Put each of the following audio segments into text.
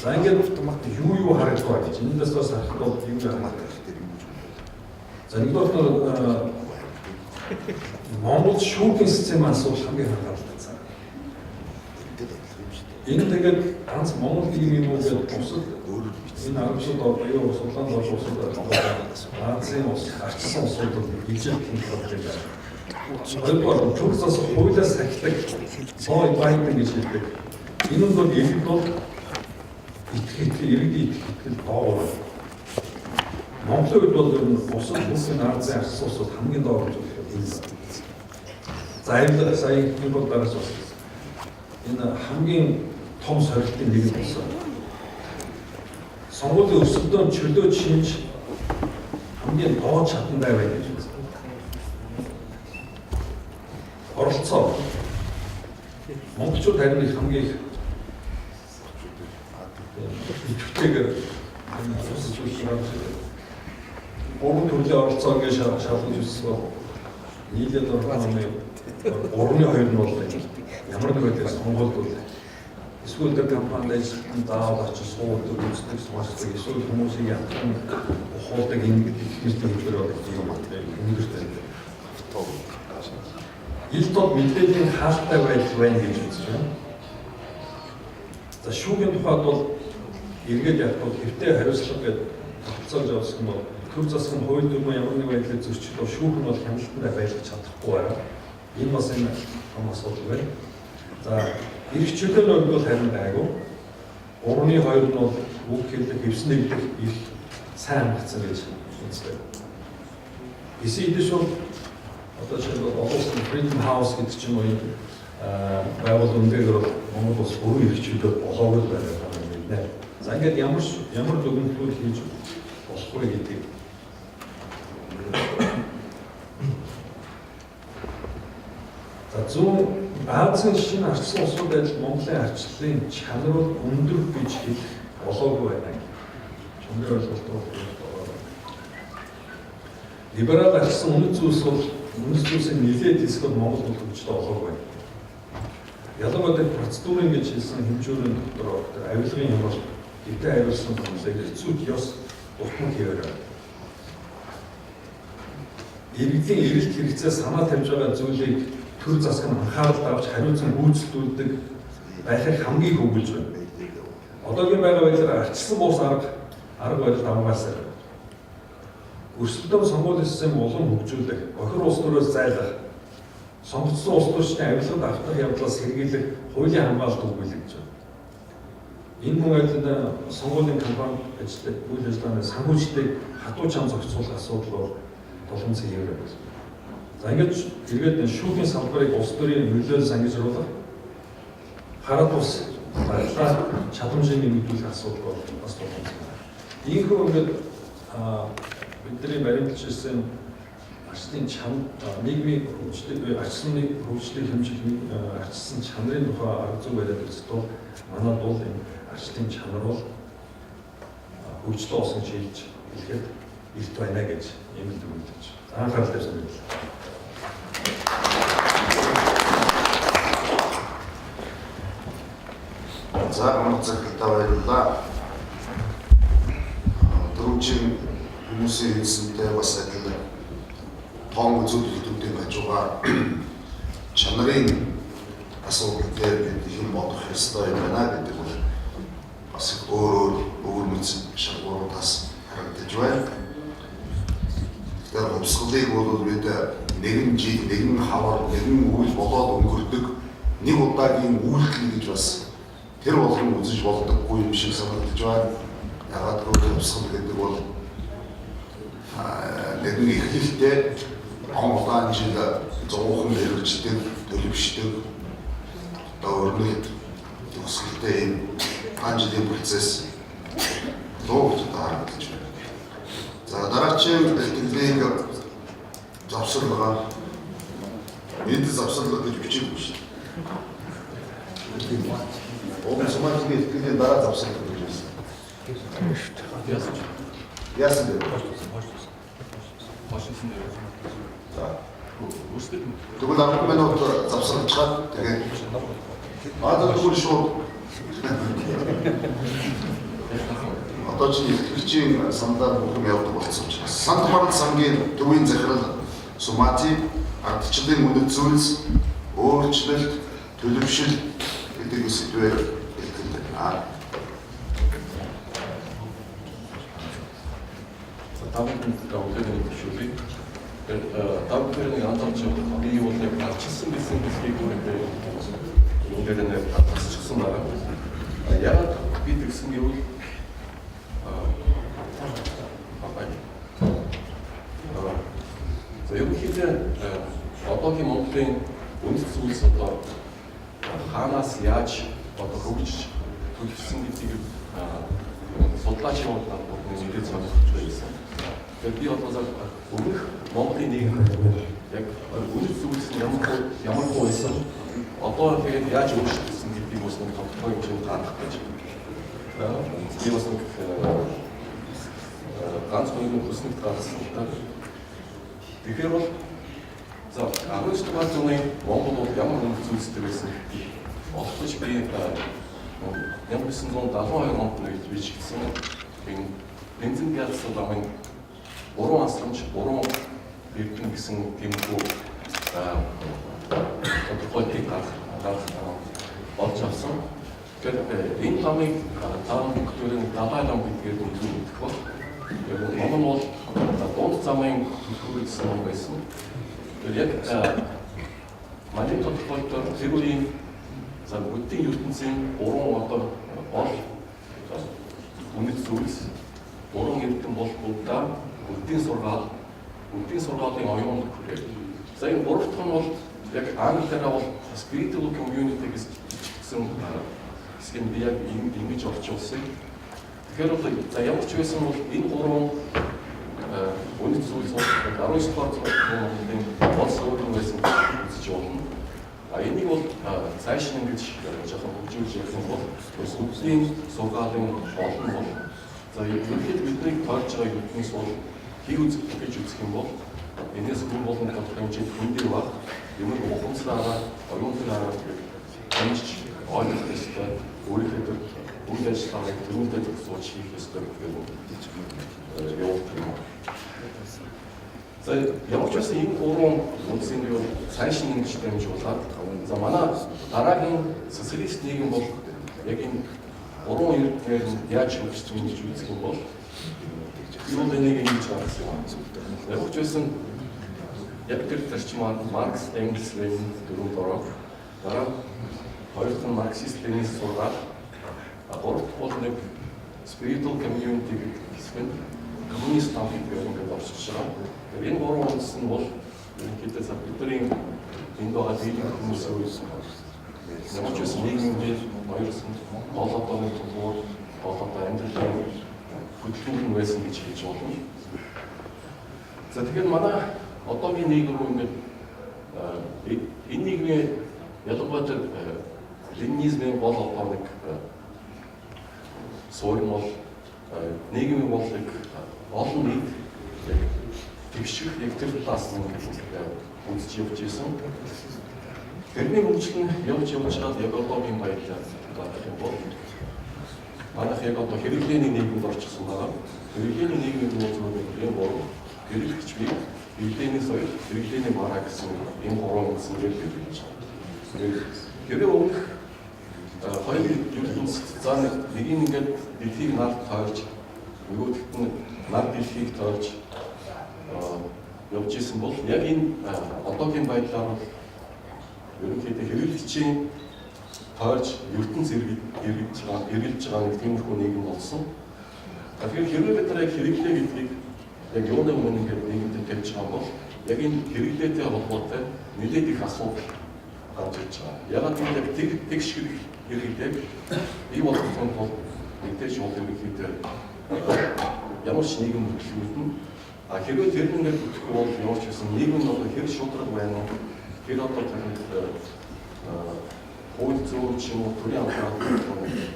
За, ингээд юу юу харагдах вэ гэж. Эндээс бас харахад бол юу харагдах. За, нэгдүгээр нь Монгол шүүхийн систем асуудал хамгийн анхааралтай. Энэ тэгээд ганц Монгол ийм юм уу гэдэг бусад энэ арабчууд юу судлаанд бол улсууд Азийн улс арчсан улсууд бол хилжил тэмдэглэж байна. Хоёрдугаар, төр засаг хуулиас сахидаг law abiding гэж хэлдэг. Энэ нь бол иргэд бол итгэх иргэдийн итгэх итгэл доогуур байна. Монголын үед бол ер нь бусад бүхэн Азийн арчсан улсууд хамгийн доор гэж хэлэх энэ. За, авилга сая энэ бол дараас бас энэ хамгийн том сорилтын нэг болсон. Сонгуулийн өрсөлдөөн чөлөө шинж хамгийн доод шатанд байна гэж үзсэн. Оролцоо. Монголчууд харин их хамгийн их идэвхтэйгээр энэ ус зүйл гурван төрлийн оролцоо гэж шалгаж үзсэн бол нийлээд орхон оны 3-ны 2 нь бол ямар нэг байдлаар сонгуульд бол эсвэл тэр компанид ажилтан заавал очиж суудаг, үздэг, сонсдог, эсвэл хүмүүсийг ятхан ухуулдаг энэ их хэлбэр бол юм өндөртэй байдаг. Ил тод мэдээллийн хаалттай байдал байна гэж үзэж байна. За, шүүхийн тухайд бол эргээд яг бол хэвтэй хариуцлага гэдэг тогтолцоог явуулсан бол төр засаг нь хууль дүрмээ ямар нэг байдлаар зөрчил бол шүүх нь бол хяналтандаа байлгах чадахгүй байна. Энэ бас энэ том асуудал байна. За, эрх чөлөөний хувьд бол харин гайгүй. 3-ны 2 нь бол үг хэлэх, хэвсэн нэгдэх эрх сайн хангацсан гэж үздэг. Эсийн эдэш бол одоо жишээлбэл олон улсын Freedom House гэдэг ч юм уу энэ байгууллага үндэгээр бол Монгол улс бүрэн эрх чөлөө болоогүй байгаа юм мэднэ. За, ингээд ямар ямар дүгнэлтүүд хийж болох вэ гэдгийг. За, зүүн Азийн шинэ арчсан улсууд адил Монголын арчлалын чанар бол өндөр гэж хэлэх болоогүй байна. Чанарын ойлголт бол либерал арчсан үнэт зүйлс бол үнэт зүйлсийг нэлээд хэсгүүд Монгол бол хөгжлөө болоогүй байна. Ялангуяа процедурын гэж хэлсэн хэмжүүрийн дотор тэр авилгын хямрал, гэртээ хариулсан томлыг хэцүүд ёс дутмаг хэвээр байна. Иргэдийн эрэлт хэрэгцээ санаа тавьж байгаа зүйлийг төр засаг нь анхаарал авч хариуцсан гүйцэтгүүлдэг байхыг хамгийн хөгжүүлж байна. Одоогийн байгаа байдлаар арчилсан бус арга арга барил давмгаалсаар байна. Өрсөлдөөн сонгуулийн систем улам хөгжүүлэх, бохир улс төрөөс зайлах, сонгогдсон улс төрчдийн авилгад автах явдлаас сэргийлэх хуулийн хамгаалалт өгүүлэх гэж байна. Энэ мөн адил сонгуулийн кампань ажиллаг үйл ажиллагааны санхүүжилтийг хатуу чам зохицуулах асуудал бол долоон цагийн байна. За, ингэж эргээд шүүхийн салбарыг улс төрийн нөлөөлөл сангижруулах, хараад ус барилаа чадамжийг нэмэгдүүлэх асуудал бол бас долоон цаг. Ийхүү ингээд бидний баримталж ирсэн арчлын чан нийгмийн хөгжлийг арчлын хөгжлийг хэмжих арчилсан чанарын тухай арга зүй бариад үздэг манад бол энэ арчлын чанар бол хөгжлөө болсон гэж хэлж хэлэхэд эрт байна гэж ийм л дүгнэлж. Анхаарал тавьсан баярлалаа. За, гомдох захиралтай баярлалаа. Дөрвжин хүмүүсийн хэлсэнтэй бас адил тоон үзүүлэлтүүдийн хажуугаар чанарын асуудал дээр бид ихэн бодох ёстой юм байна гэдэг бол бас их өөр өөр өвөрмөц шалгууруудаас харагдаж байна. Тэгэхээр хувьсгалыг бол бид нэгэн жил, нэгэн хавар, нэгэн үйл болоод өнгөрдөг нэг удаагийн үйлдэл гэж бас тэр болгон үзэж болдоггүй юм шиг санагдаж байна. Ягаад гэвэл хувьсгал гэдэг бол нэгэн эхлэлтэй он удаан жил зовоохон мэргэждэг, төлөвшдөг, одоо өрнөлт төгсгөлтэй ийм удаан жилийн процесс луу гэж одоо харагдаж байна. За, дараагийн бэлтгэлийг завсарлага. Энд завсарлага гэж бичээгүй шүү дээ. Уг сумаачны ихтгэлийн дараа завсарлага гэж байсан. Яасан бэ? За. Тэгвэл 10 минут завсарлачаад тэгээд аа тэгвэл шууд Одоо чи илтгэгчийн сандаар бүх юм явдаг болсон учраас. Санд барал сангийн төвийн захирал Сумати ардчлалын үнэт зүйлс, өөрчлөлт, төлөвшил гэдэг сэдвээр илтгэдэг. За та бүхэнд өглөөний төвшүүлье. Та бүхэн анзаарч байгаа би бол яг арчилсан гэсэн дэлхийг үүрэгтэй энэ дээр нэг асуучихсан байна. Яагаад би тэгсэн гэвэл за ерөнхийдөө одоогийн Монголын үнэт зүйлс одоо хаанаас яаж одоо хөгжиж төлөвшсөн гэдгийг судлаач явуулаад бүгд нэлээд сонирхож байсан. Тэгэхээр би одоо өмнөх Монголын нийгэм яг үнэт зүйлс нь ямар хуу байсан, одоо тэгээд яаж өөрчлөгдсөн гэдгийг бас нэг тодорхой хэмжээнд гаргах гэж. Би бас нэг ганц хоёр хүснэгт гаргасан л да. Тэгэхээр бол за 19 дугаар зууны Монгол бол ямар үнэт зүйлстэй байсан гэдгийг олж би 1972 онд бичигдсэн энэ Бензин Гялс ламын гурван асрамж, гурван эрдэм гэсэн тиймэрхүү тодорхойлтыг гаргах олж авсан. Тэгэхээр энэ ламыг та бүгдээрээ Далай лам гэдгээр илүү мэдэх бол. Ном нь бол дунд замын түлхүүр гэсэн ном байсан. Тэгэхээр яг манай тодорхойлолтоор тэр үеийн за буддийн ертөнцийн гурван одоо гол үнэт зүйлс, гурван эрдэм бол Будда, буддийн сургаал, буддийн сургаалын оюун хүрээ. За энэ гурав дахь нь бол яг англиараа бол spiritual community гэж бичигдсэн хэсэг нь би яг ингэж орчуулсан. Тэгэхээр бол за ямар ч байсан бол энэ гурван үнэт зүйлс бол 19 дугаар зууны Монголын гол суурь байсан гэж үзэж болно. А энийг бол цааш нь ингэж жоохон хөгжүүлж явах юм бол буддийн сургаалын гол нь бол за ерөнхийдөө бидний тойрч байгаа ертөнц бол хий үзэгдэх гэж үзэх юм бол энэс хүн болон тодорхой хэмжээнд хүн дээр баг юмыг ухамсараараа, оюунтараараа дамжиж ойлгох ёстой, өөрийнхөө төр үйл ажиллагааг тэрүүнтэй зохицуулж хийх ёстой гэдгээр явуулдаг юм. За ямар ч байсан энэ гурван үндсийг юу цааш нь ингэж дамжуулаад за манай дараагийн социалист нийгэм бол яг энэ гурван эрдмээр нь яаж хөгжиж гэж үзэх юм бол би бол энийг ингэж гаргасан юм. Ямар ч байсан яг тэр зарчмаар Маркс, Энгельс, Ленин дөрөв дороо дараа хоёр дахь нь Марксист Ленин сургаал, гурав дахь бол нэг spiritual community гэдэг хэсэг нь коммунист нам гэдгээр ингээд орчиж байгаа. Тэгэхээр энэ гурван үндэс нь бол ерөнхийдөө за бидний энд байгаа дийлэнх хүмүүсийн үед ямар ч байсан нийгэмдээ хоёрсон гол одооны тулгуур, гол одоо амьдралын хөдөлгөөн нь байсан гэж хэлж болно. За тэгэхээр манай одоогийн нийгэм рүү ингээд энэ нийгмийн ялангуяа тэр ленинизмын гол одоо нэг суурь нь бол нийгмийн бол яг олон нийт яг тэгших яг тэр талаас нь ингээд үзэж явж исэн. Тэрний хөгжил нь явж явж чад яг одоогийн байдлаар гарах юм бол манайх яг одоо хэрэглээний нийгэмд орчихсон байгаа. Хэрэглээний нийгмийн бол зүгээр юм гурав хэрэглэгч бий, хэрэглээний соёл, хэрэглээний мараа гэсэн энэ гурван үндсэн дээр хэрэглэж байгаа. Хэрвээ өмнөх хоёр ертөнц за нэг ингээд дэлхийг нар тойрж, нөгөөдөлт нь нар дэлхийг тойрж явж исэн бол яг энэ одоогийн байдлаар бол ерөнхийдөө хэрэглэгчийн тойрж ертөнц эргэлж байгаа нэг тиймэрхүү нийгэм болсон. Тэгэхээр хэрвээ бид нар яг хэрэглээ гэдгийг яг юуны өмнө ингээд нийгэмд тавьж байгаа бол яг энэ хэрэглээтэй холбоотой нэлээд их асуудал гарч ирж байгаа. Ягаад гэвэл яг тэгш хэрэглээг бий болгохын тулд нэгдэж бол ерөнхийдөө ямар ч нийгэм хөдөлгөөнт нь хэрвээ тэр ингээд бүтэхгүй бол ямар ч байсан нийгэм нь одоо хэр шударга байна уу? Тэр одоо тэр хууль зүйн ч юм уу төрийн анхаарал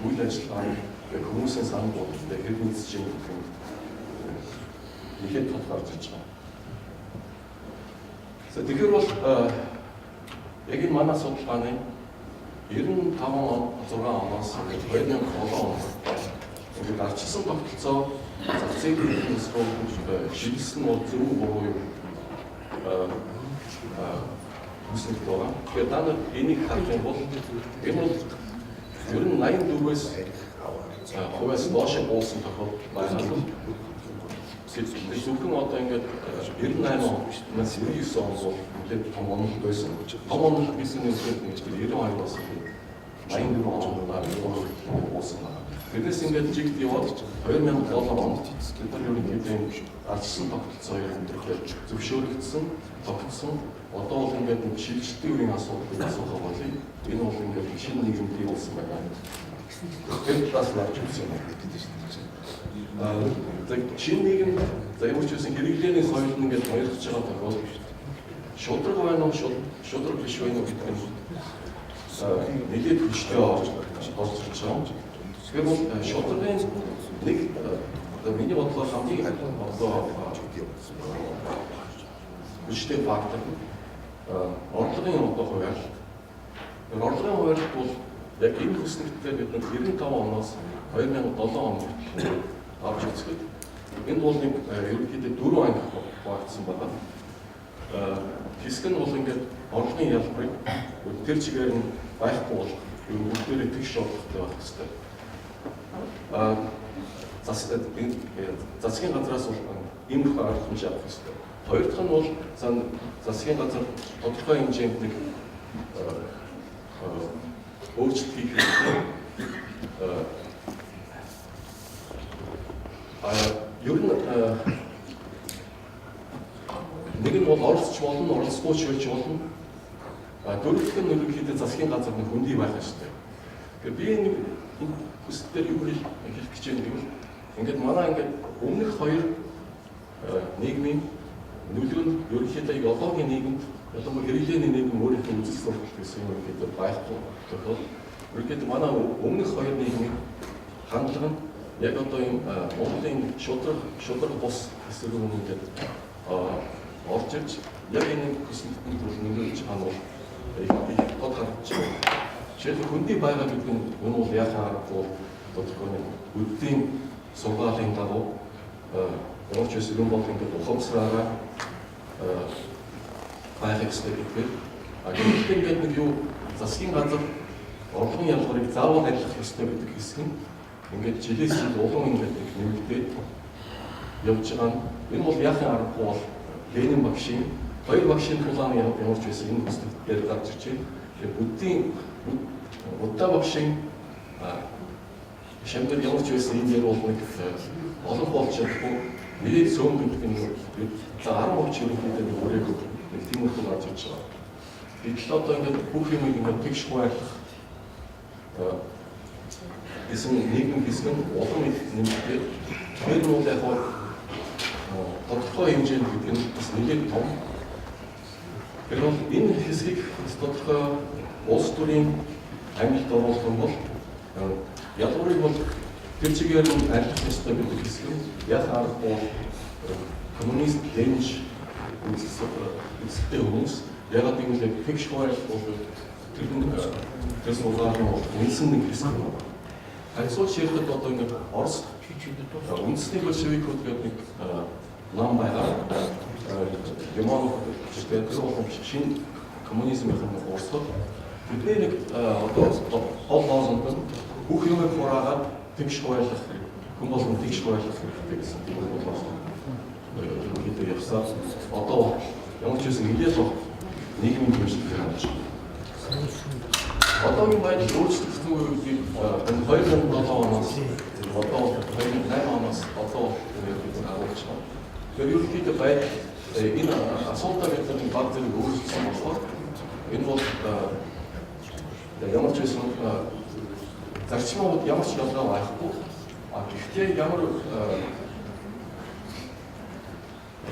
үйл ажиллагаа хүмүүсийн санал бодолтой хэр нэгдэж юм гэх юм нэлээд тод гарч ирж байгаа. За тэгэхээр бол яг энэ манай судалгааны 95 6 оноос 2007 он ингээд арчилсан тогтолцоо зах зээлийн эдийн засаг шилжсэн нь бол зөв буруу юм хүснэгт байгаа. Тэгэхээр та нар энийг харах юм бол энэ бол ер нь 84-ээс хувиас доош буусан тохиолдол байна. Зөвхөн одоо ингээд 98 оноос 99 он бол нэлээд том онол байсан. Том онол гэсэн нь 92-оос 84 он буусан байна. Тэрнээс ингээд жигд яваад 2007 онд бид нар ерөнхийдөө арчилсан тогтолцоо ерөнхийдөө зөвшөөрөгдсөн, тогтсон. Одоо бол ингээд нэг шилжилтийн үеийн асуудлыг асуухаа болъё. Энэ бол ингээд шинэ нийгэм бий болсон байна. Тэр талаас нь авч үзсэн юм. За шинэ нийгэм за ямар ч байсан хэрэглээний соёл нь ингээд баярхаж байгаа тохиолдолд шударга байна уу, шударга биш байна уу гэдэг нь нэлээд хүчтэй орж ирж байгаа. Тэгэхээр бол шударгын нэг одоо миний бодлоор хамгийн одоо хүчтэй фактор орлогын одоо хуваарлт. Орлогын хуваарлт бол яг энэ хүснэгтээр бид нар 95 оноос 2007 он хүртэл авч үзэхэд энэ бол нэг ерөнхийдөө дөрвөн анги хуваагдсан байна. Хэсэг нь бол ингээд орлогын ялбарыг тэр чигээр нь байхгүй болох ер нь бүгдээрээ тэгш орлоготой байх хэрэгтэй. Засгийн газраас бол иймэрхүү арга хэмжээ авах хэрэгтэй. Хоёр дахь нь бол засгийн газар тодорхой хэмжээнд нэг өөрчлөлт хийх хэрэгтэй. Ер нь нэг нь бол оролцож болно, оролцохгүй ч байж болно. Дөрөв дэх нь ерөнхийдөө засгийн газар нэг хөндөй байх хэрэгтэй. Тэгэхээр би нэг энэ хүсэлтээр юу хэлэх гэж байна гэвэл ингээд манай ингээд өмнөх хоёр нийгмийн нөлөө нь ерөнхийдөө яг одоогийн нийгэмд ялангуяа хэрэглээний нийгэм өөрийнхөө үзэл суртал гэсэн юм ерөнхийдөө байхгүй тохиол ерөнхийдөө манай өмнөх хоёр нийгмийн хандлага нь яг одоо энэ Монголын шударга бус хэсэг рүү ингээд орж ирж яг энэ хүснэгтэнд бол нөлөөлж байгаа нь бол их тод харагдаж байна. Жишээлбэл хөндөй байгаа гэдэг нь энэ бол яахан аргагүй тодорхой нэг өдлийн сургаалын дагуу ямар ч байсан юм бол ингээд ухамсараараа байх ёстой гэдгээр. Гэхдээ ингээд нэг юу засгийн газар орлогын ялгарыг заавал арилгах ёстой гэдэг хэсэг нь ингээд жилээс жил улам ингээд нэмэгдээд явж байгаа нь энэ бол яахан аргагүй бол Ленин багшийн хоёр багшийн тулаан ямар ч байсан энэ хүснэгт дээр гарч ирж байна. Тэгэхээр Будда багшийн шамдар ямар ч байсан энэ дээр бол нэг олон болж чадахгүй нэлээд цөөн гэдэг нь за 10% ерөнхийдөө нэг өрөөгөө нэг тиймэрхүү гарч ирж байгаа. Гэтэл одоо ингээд бүх юмыг ингээд тэгш хуваарлах гэсэн нийгэм хэсэг нь улам их нэмэгдээд тэр нь бол яг тодорхой хэмжээнд гэдэг нь бас нэлээд том. Тэр бол энэ хэсгийг бас тодорхой улс төрийн амжилт оруулах юм бол ялгуурыг бол тэр чигээр нь арилгах ёстой гэдэг хэсэг нь яг аргагүй бол коммунист ленж үзэлтэй хүмүүс ягаад гэвэл яг тэгш хуваарлах бол тэр сургаал нь бол үндсэн нэг хэсэг юм байна. Харьцуулж ярихад одоо ингээд Орос үндэсний большевикүүд гэдэг нэг нам байгаа. Лимонов гэдэг тэр бол шинэ коммунизмын нэг урсгал. Бидний нэг одоо гол лозунг нь бүх юмыг хураагаад тэгш хуваарлах, хүн болгон тэгш хуваарлах хэрэгтэй гэсэн тийм лозунг. Ерөнхийдөө явсаар одоо ямар ч байсан нэлээд нийгмийн хэмжээгээр хандж байна. Одоогийн байдал өөрчлөгдсөн үеийг 2007 оноос одоо 2008 оноос одоо бид агуулж байна. Тэгэхээр ерөнхийдөө байдал энэ асуултаа бид нар баг зэрэг өөрчилсөн болохоор энэ бол ямар ч байсан зарчмууд ямар ч ялгаа байхгүй. А гэхдээ ямар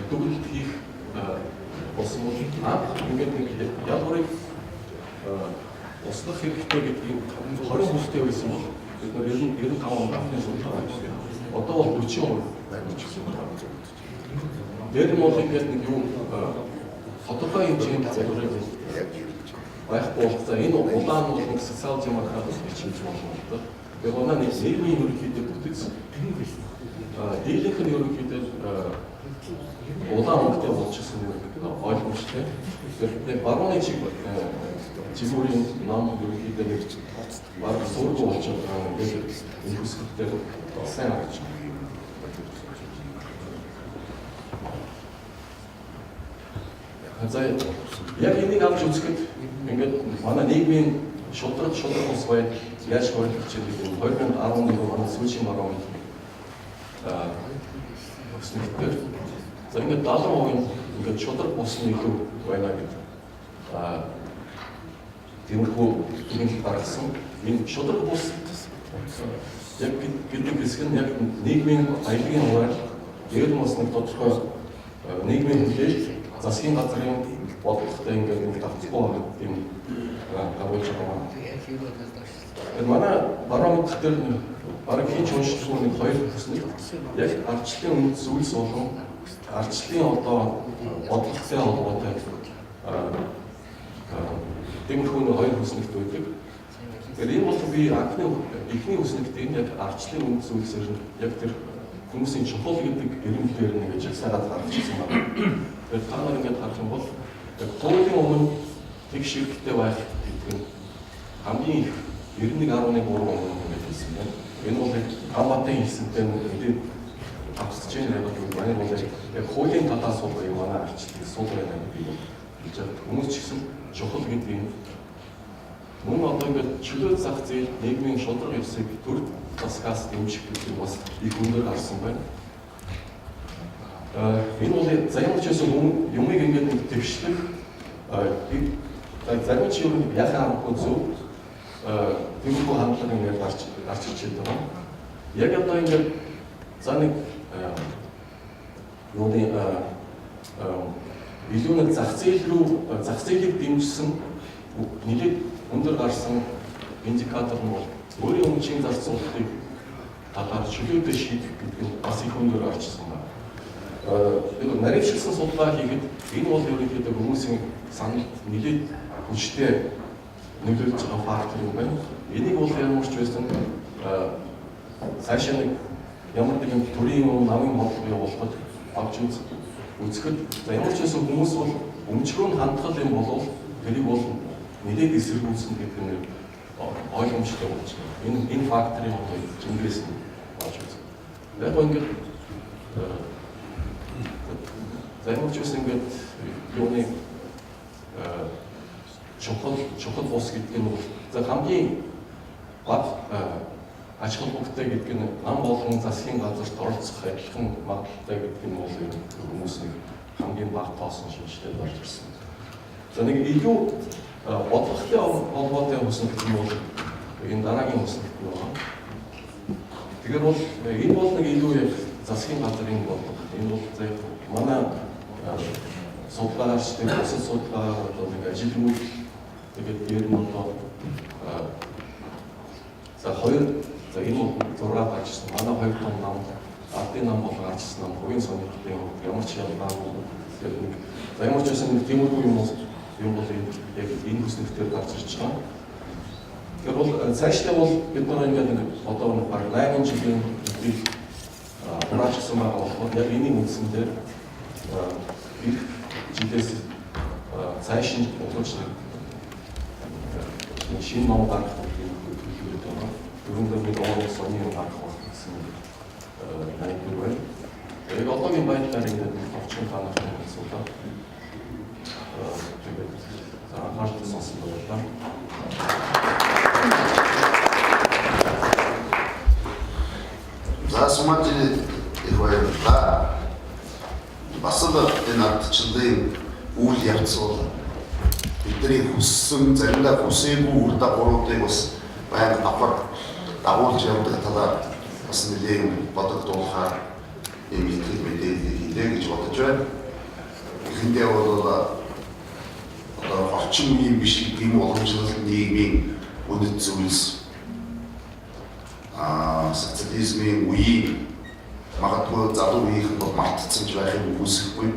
дүгнэлт хийх болсон бол анх ингээд нэг ялгуурыг услах хэрэгтэй гэдгийг 20% байсан бол бид нар 95 онд анхны судалгаа хийсэн. Одоо бол 40% болчихсон байна. Тэр нь бол ингээд нэг юу тодорхой хэмжээнд залбирыг Байхгүй бол за энэ улаан бол нэг социал демократ гэж хэлж болно л доо. Тэгээ манай нэг нийгмийн ерөнхийдөө бүтэц дийлэнх нь ерөнхийдөө улаан өнгөтэй болчихсон юм ойлгомжтой. Тэгэхээр барууны чиг жигүүрийн ном ерөнхийдөө нэг бараг сургуу болчиход байгаа юм ингээд энэ хүсэлтээр сайн харагдаж байна. За яг энийг авч үзэхэд ингээд манай нийгмийн шударга ус байдал яаж хөрөлдөж байгаа гэдэг 2011 манай сүүлийн баруун өснөлтөөр за ингээд 70% ингээд шударга ус нь илүү байна гэдэг тиймэрхүү дүгнэлт гаргасан. Энэ шударга ус яг гэдэг хэсэг нь яг нийгмийн аялгын хуваал дээр нь бас нэг тодорхой нийгмийн хүлээлт засгийн газрын бодлоготой ингээд нэг давтахгүй байгаа юм харуулж байгаа. Тэгэхээр манай барометр дээр бараг хин ч уншдаггүй нэг хоёр хүснэг яг ардчлалын үндэс зүйлс болон ардчлалын одоо бодлоготой холбоотой тиймэрхүү нэг хоёр хүснэгт байдаг. Тэгэхээр энэ бол би анхны эхний хүснэгтийг яг ардчлалын үндэс зүйлсээр нь яг тэр хүмүүсийн чухал гэдэг эрэмбэлээр нэг жагсаагаад гаргачихсан байна. Тэгэхээр та нар ингээд харах юм бол яг хуулийн өмнө тэгш хэрэгтэй байх гэдэг нь хамгийн их 91.3% ингээд хэлсэн байна. Энэ бол яг Ганбатын хэлсэнтэй нэлээд давсаж байна. Яг бол манай бол яг хуулийн талаас бол яг манай ардчлалыг сул байна гэдгийг хэлж байгаа. Хүмүүс ч гэсэн чухал гэдэг юм. Мөн одоо ингээд чөлөө зах зээл нийгмийн шударга ёсыг төр засгаас дэмжих гэдэг бас их өндөр гарсан байна. Энэ бол за ямар ч байсан юмыг ингээд нэг дэвшлэх зарим ч юм яхаа аргагүй зөв тиймэрхүү хандлага ингээд гарч ирж байгаа. Яг одоо ингээд за нэг юуны илүү нэг зах зээл рүү зах зээлийг дэмжсэн нэлээд өндөр гарсан индикатор нь бол өөрийн өмчийн зарцуулалтыг талаар чөлөөтэй шийдэх гэдэг нь бас их өндөр гарчсан байна. Энэ наривчлсан судалгаа хийхэд энэ бол ерөнхийдөө хүмүүсийн саналд нэлээд хүчтэй нөлөөлж байгаа фактор юм байна. Энийг бол ямар ч байсан цаашаа нэг ямар нэгэн төрийн юм намын бодлого явуулахад авч үзэхэд за ямар ч байсан хүмүүс бол өмчрөө хандгал юм бол тэрийг бол нэлээд эсэргүүцнэ гэдэг нь ойлгомжтой болж байна. Энэ факторын одоо жингээс нь болж үзсэн. Яг ингээд за ямар ч байсан ингээд юуны чухал бус гэдэг нь бол за хамгийн бага ач холбогдолтой гэдэг нь нам болон засгийн газарт оролцох адилхан магадлалтай гэдэг нь бол хүмүүс нэг хамгийн бага тоосон шинжтэй болж ирсэн. За нэг илүү бодлоготой холбоотой хүснэгт нь бол энэ дараагийн хүснэгт нь байна. Тэгэхээр бол энэ бол нэг илүү яг засгийн газрын бодлого. Энэ бол за манай судалгаач тэр бусад судалгаа одоо нэг ажилгүйдэл тэгээд дээр нь одоо за хоёр за энэ бол 6 гарч ирсэн. Манай хоёр том нам ардын нам бол гарч ирсэн нам хувийн сонирхлын хувьд ямар ч ялгаагүй. Тэгээд нэг за ямар ч байсан нэг тиймэрхүү юм бол яг энэ хүснэгтээр гарч ирж байгаа. Тэгэхээр бол цаашдаа бол бид нар ингээд нэг одоо нэг бараг 8 жилийн үеийг хураачсан байгаа болохоор яг энийг үндсэн дээр ирэх жилээс цааш нь болгож нэг шинэ ном гаргах гэдэг төлөвлөлт байгаа. Дөрөв бид орон сони юм гаргах байх гэсэн найдвар байна. Яг одоогийн байдлаар ингээд товчхон та нартай хэлсүүлээ. Тэгээд за анхаарал сонсон баярлалаа. За Сумажи их баярлалаа. Бас л энэ ардчлалын үйл явц бол бидний хүссэн заримдаа хүсээгүй үр дагавруудыг бас байнга давхар дагуулж явдаг талаар бас нэлээд бодогдуулахаар ийм ихтгэл мэдээлэл хийлээ гэж бодож байна. Эхэндээ бол одоо орчин үеийн биш гэдэг юм уламжлалт нийгмийн үнэт зүйлс социализмын үеийн магадгүй залуу үеийнхэн бол мартцсан ч байх юм үгүйсэхгүй.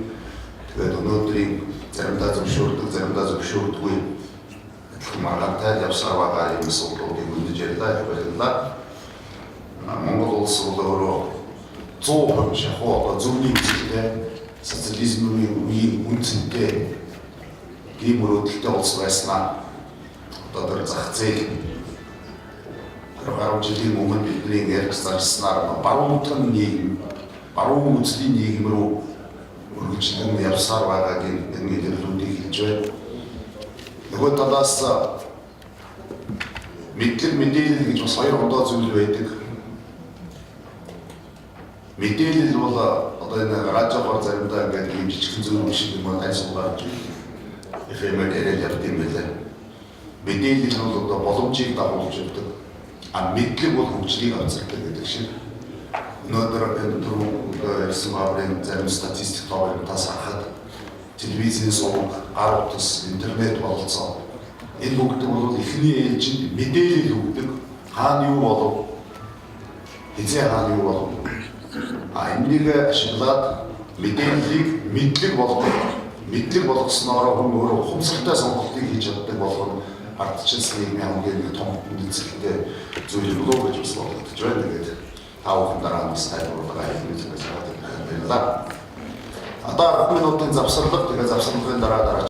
Тэгээд өнөөдрийн заримдаа зөвшөөрдөг, заримдаа зөвшөөрдөггүй Маргаантай явсаар байгаа юм асуудлуудыг өндөж ярьлаа, их баярлалаа. Монгол улс бол өөрөө 100% шахуу одоо зөвний үзэлтэй социализмын үеийн үн цэнтэй ийм мөрөөдөлтэй улс байснаа одоо тэр зах зээл 20 гаруй жилийн өмнө бидний ярьж зарснаар баруун нийгэм, баруун үзлийн нийгэм рүү өргөжлөн явсаар байгааг энэ илэрлүүдийг хэлж байна. Нөгөө талаас мэдлэг мэдээлэл гэж бас хоёр ондоо зүйл байдаг. Мэдээлэл бол одоо энэ радиогоор заримдаа ингээд ийм жижигхэн зүйл шиг юм уу суугаад FM-ээр яриад явд юм байлаа. Мэдээлэл бол одоо боломжийг дагуулж явдаг. А мэдлэг бол хөгжлийг авчирдаг гэдэг шиг. Өнөөдөр энэ түрүү ярьсан баабрын зарим статистик тоог тас харахад телевизийн суваг, гар утас, интернет бололцоо энэ бүгд бол эхний ээлжинд мэдээлэл өгдөг. Хаана юу болов? Хэзээ хаана юу болов? А энэнийг ашиглаад мэдээллийг мэдлэг болгох, мэдлэг болгосноор хүн өөрөө ухамсартай сонголтыг хийж чаддаг болох нь ардчилсан нийгмийн хамгийн нэг том үндэслэлтэй зүйл болов гэж бас бодогдож байна. Тэгээд та бүхэн дараа нь бас тайлбарлага хийх гэж байна. Баярлалаа. Одоо 10 минутын завсарлага, тэгээд завсарлагын дараа